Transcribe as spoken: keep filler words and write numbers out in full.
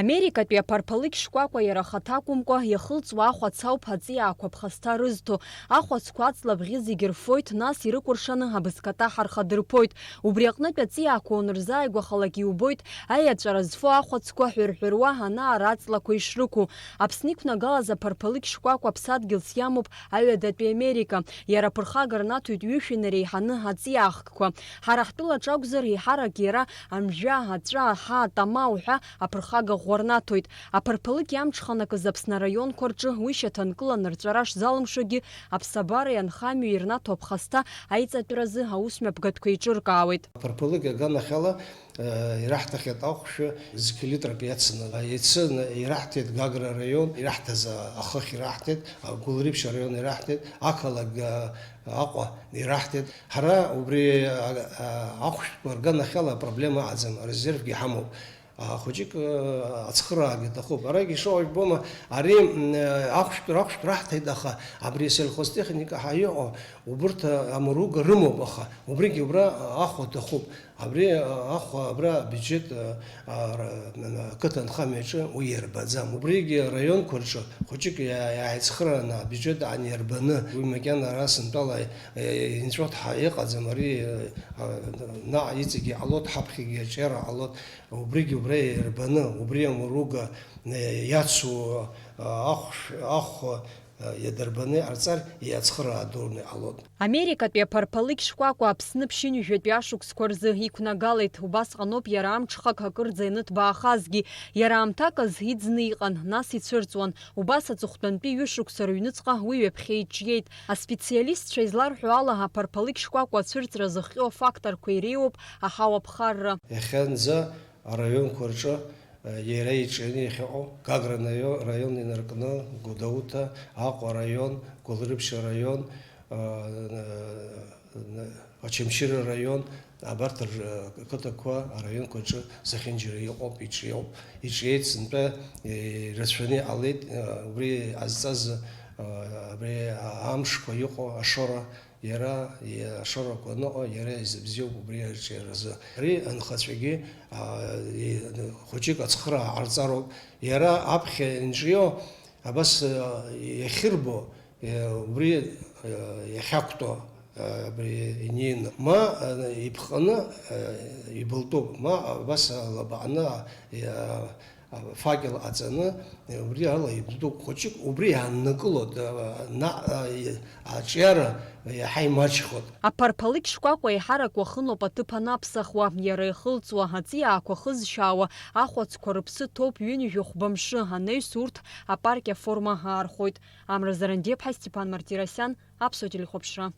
Америкатәи аԥарԥалыкь шкәакәа иара ахаҭа акәымкәа, иахылҵуа ахәац ауп аҵиаақәа ԥхасҭа рызҭо. Ахәацқәа аҵла абӷьы зегьы рфоит, нас ирыкәыршаны абызкаҭаҳа рхадырԥоит. Убри аҟнытә аҵиаақәа уанырзааигәахалак иубоит, аиаҵәара зфо ахәацқәа ҳәырҳәыруа анаара аҵлақәа ишрықәу. Аԥсны иқәнагалаз аԥарԥалыкь шкәакәа ԥсадгьылс иамоуп аҩадатәи Америка. Иара аԥырхага рнаҭоит ҩышәи инареиҳаны аҵиаахкқәа. Ҳара ҳтәылаҿ акәзар, еиҳарак иара амжәа, аҵәа, аҳа, атама уҳәа аԥырхага ӷәӷәа рнаҭоит. Аԥарԥалыкь иамҽханакыз Аԥсны араионқәа рҿы уи шьаҭанкыла анырҵәара шзалымшогьы аԥсабареи анхамҩеи ирнаҭо аԥхасҭа аиҵатәразы аус мҩаԥгатәқәа еиҿыркаауеит. Аԥарԥалыкь аганахьала, э, ираҳҭахьеит ахәшә зқьы литрак иацны. Иацы н-, ираҳҭеит Гагра араион, ираҳҭаз ахыхь ираҳҭеит, Гәылрыԥшь араион ираҳҭеит, ақалақь, э, Аҟәа ираҳҭеит. Ҳара убри, а, а, ахәшәқәа рганахьала апроблема аӡам, арезервгьы ҳамоуп. А, хәыҷык, э, ацхыраагьы аҭахуп. Арагь ишыҟоу иббома, ари, м, э, ахәшәтә, рахәшәтә раҳҭеит, аха абри асельхозтехника ҳәа иҟоу, убырҭ, э, амаруга рымоуп, аха убригьы убра, э, ахәа аҭахуп. Абри, э, ахәа абра абиуџьет, э, а, р-, н-, н-, ақыҭанхамҩаҿы уи иарбаӡам. Убригьы араионқәа рҿы хәыҷык иа-, иааицхырааны абиуџьет аан иарбаны, уи макьана ара сынтәала, э, инҵәо ҳа-, иҟаӡам, ари, э, а, наҟ иҵегьы иҟалоит, ҳаԥхьагьы аҿиара ҟалоит. Убригьы убра иарбаны, убри амаруга, э, иацу, э, ахәш-, ахә, э, иадырбаны иҟарҵар, иацхыраа дурны иҟалоит. Америкатәи аԥарԥалыкь шкәакәа Аԥсны ԥшьынҩажәатәи ашықәсқәа рзы иқәнагалеит. Убасҟаноуп иара амҽхак акырӡа ианытбаахазгьы. Иара аамҭак азы иӡны иҟан, нас ицәырҵуан. Убас аҵыхәтәантәи ҩышықәса рыҩныҵҟа уи ҩаԥхьа иҿиеит. Аспециалистцәа изларҳәо ала, аԥарԥалыкь шкәакәа ацәырҵра зыхҟьо афакторқәа иреиуоуп аҳауа ԥхарра. Иахьанӡа араионқәа рҿы, э, иара иҿианы иахьыҟоу, Гагра наио-, раион инаркны, Гәдоуҭа, Аҟәа раион, Гәылрыԥшь араион, э, н-, н-, Очамчыра раион, абарҭ р-, қыҭақәа, араионқәа рҿы зехьынџьара иҟоуп, иҿиоуп, иҿиеит сынтәа, э, ирацәаны иҟалеит, э, убри ҟазҵаз, э, абри амшқәа иҟоу ашоура, иара, иа-, ашоурақәа аныҟоу, иара изыбзиоуп убри арҿиаразы. Ари анхацәагьы, а, и-, хәыҷык ацхыраа ҟарҵароуп. Иара аԥхьа инҿио, абас, а, иахьырбо, а, убри, а, иахьақәтәоу, а, абри инеины. Ма, а, иԥҟаны, а, ибылтәуп, ма абас алаба аҟны, а, факел ҟаҵаны, убри ала ибдуп хәыҷык, убри иааннакылоит, наҟ, аҿиара иаҳа имаҷхоит. Аԥарԥалыкь шкәакәа еиҳарак уахынлоуп аҭыԥ анаԥсахуа, иара ихылҵуа, аҵиаақәа хызшьаауа, ахәацқәа рыԥсы ҭоуп ҩынҩажәи хәба мшы, анаҩс урҭ апарк аформа аархәоит. Амра Зарандиаԥҳа, Степан Мартиросиан, Аԥсуа телехәаԥшра.